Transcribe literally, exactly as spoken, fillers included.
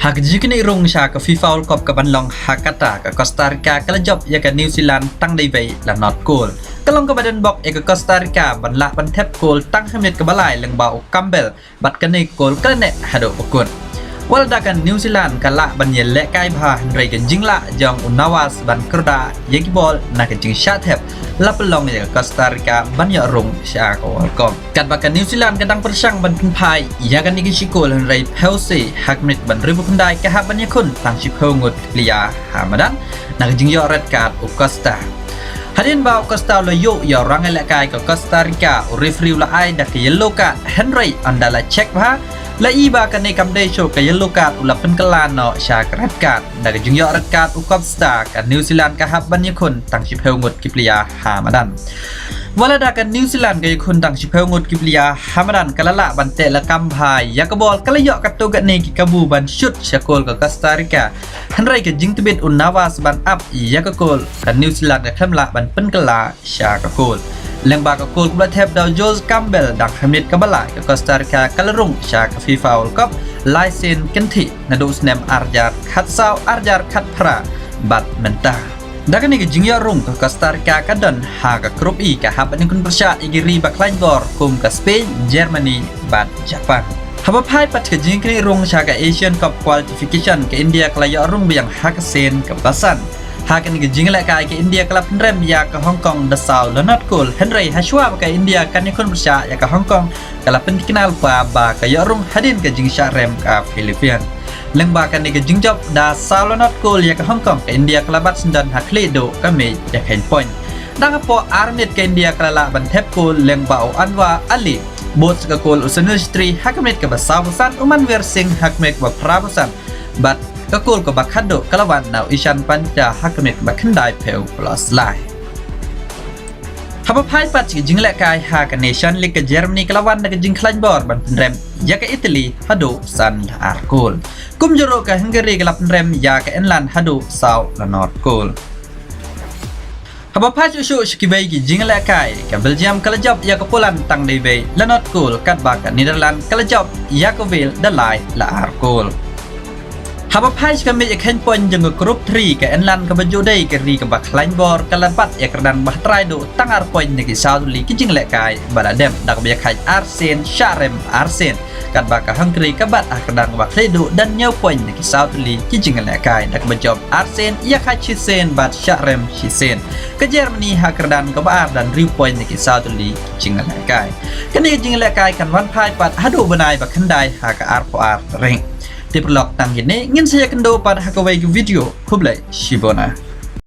Ha ka jingknieh rung sha ka FIFA World Cup ka ban long ha Qatar, ka Costa Rica ka la jop ïa ka New Zealand tang dei wei la nod kol. Ka long kaba donbok ïa ka Costa Rica ban lah ban thep kol tang ha minit kaba lai lyngba u Campbell, bad kane ka kol ka la neh haduh ba kut. Wat la da ka New Zealand ka lah ban ïalehkai bha, hynrei ka jinglah jong u Navas ban kyrda ïa ki bol na ka jingshah thep la pynlong ïa ka Costa Rica ban ïoh rung sha ka World Cup. Katba ka New Zealand ka dang pyrshang ban pynphai ïa kane ka shi kol, hynrei phew se ha ka minit ban hynriewphew khyndai ka hap ban ïakhun tang shiphew ngut ki player ha madan na ka jingïoh red card u Costa. Hadien ba u Costa u la ïoh ïa u rangïalehkai ka Costa Rica, u referee u la ai da ka yellow card, hynrei ynda la check bha la i ba kane kam dei shuh ka yellow card, u la pynkylla noh sha ka red card. Da ka jingïoh red card u Costa, ka New Zealand ka hap ban ïakhun tang shiphew ngut ki player ha madan. Wat la da ka New Zealand ka ïakhun tang shiphew ngut ki player ha madan, ka la lah ban teh lakam bha ïa ka bol, ka la ïoh katto katne ki kabu ban shoot sha kol ka Costa Rica, hynrei ka jingtbit u Navas ban ap ïa ka kol, ka New Zealand ka khlem lah ban pynkylla sha ka kol. Lyngba ka kol kaba la thep da u Joel Campbell tang ha minit kaba lai, ka Costa Rica ka la rung sha ka FIFA World Cup lai sien kynthih, naduh u snem ar hajar khatsaw, ar hajar khatphra bad mynta. Da kane ka jingïoh rung, ka Costa Rica ka don ha ka Group E, ka hap ban ïakhun pyrshah ïa ki ri ba khlaiñ bor kum ka Spain, Germany bad Japan. Haba phai pat ka jingknieh rung sha ka Asian Cup qualification, ka India ka la ïoh rung biang ha ka sien kaba san. Ha kane ka jingïalehkai ka India ka la pynrem ïa ka Hong Kong da saw la nod kol, hynrei hashwa ba ka India kan ïakhun pyrshah ïa ka Hong Kong, ka la pynthikna lypa ba ka ïoh rung hadien ka jingshah rem ka Philippines. Lyngba kane ka jingjop da saw la nod kol ïa ka Hong Kong, ka India ka la bat syndon ha khlieh duh ka mej ïa ka point. Dang hapoh ar minit ka India ka la lah ban thep kol lyngba u Anwar Ali, bud sa ka kol u Sunil Chhetri ha ka minit kaba sawphew san, u Manvir Singh ha ka minit kaba phraphew san, bad ka kol kaba khatduh ka la wan na u Ishan Pandita ha ka minit kaba khyndaiphew plus lai. Haba phai pat ka jingïalehkai ha ka Nation League, ka Germany ka la wan da ka jingkhlaiñ bor ban pynrem ïa ka Italy haduh san la ar kol. Kumjuh ruh ka Hungary ka la pynrem ïa ka England haduh saw la nod kol. Haba phai shuh shuh sha kiwei ki jingïalehkai, ka Belgium ka la jop ïa ka Poland tang dei wei la nod kol, katba ka Netherlands ka la jop ïa ka Wales da lai la ar kol. Haba phai sha ka mej ïakheiñ point jong ka Group three, ka England kaba ju dei ka ri kaba khlaiñ bor ka la bat ïa ka kyrdan ba ha trai duh tang ar point na ki saw tylli ki jingïalehkai ba la dep, da kaba ïakhaid ar sien, shah rem ar sien. Katba ka Hungary ka bat ha ka kyrdan kaba khlieh duh da hynñiew point na ki saw tylli ki jingïalehkai, da kaba jop ar sien, ïakhaid shi sien bad shah rem shi sien. Ka Germany ha ka kyrdan kaba ar da hynriew point na ki saw tylli ki jingïalehkai. Kane ka jingïalehkai kan wan phai pat haduh u bnai ba khyndai ha ka arphew ar tarik. Te paralok, tang kine, ngin sa ïakynduh pat ha kawei ka video. Khublei shibun.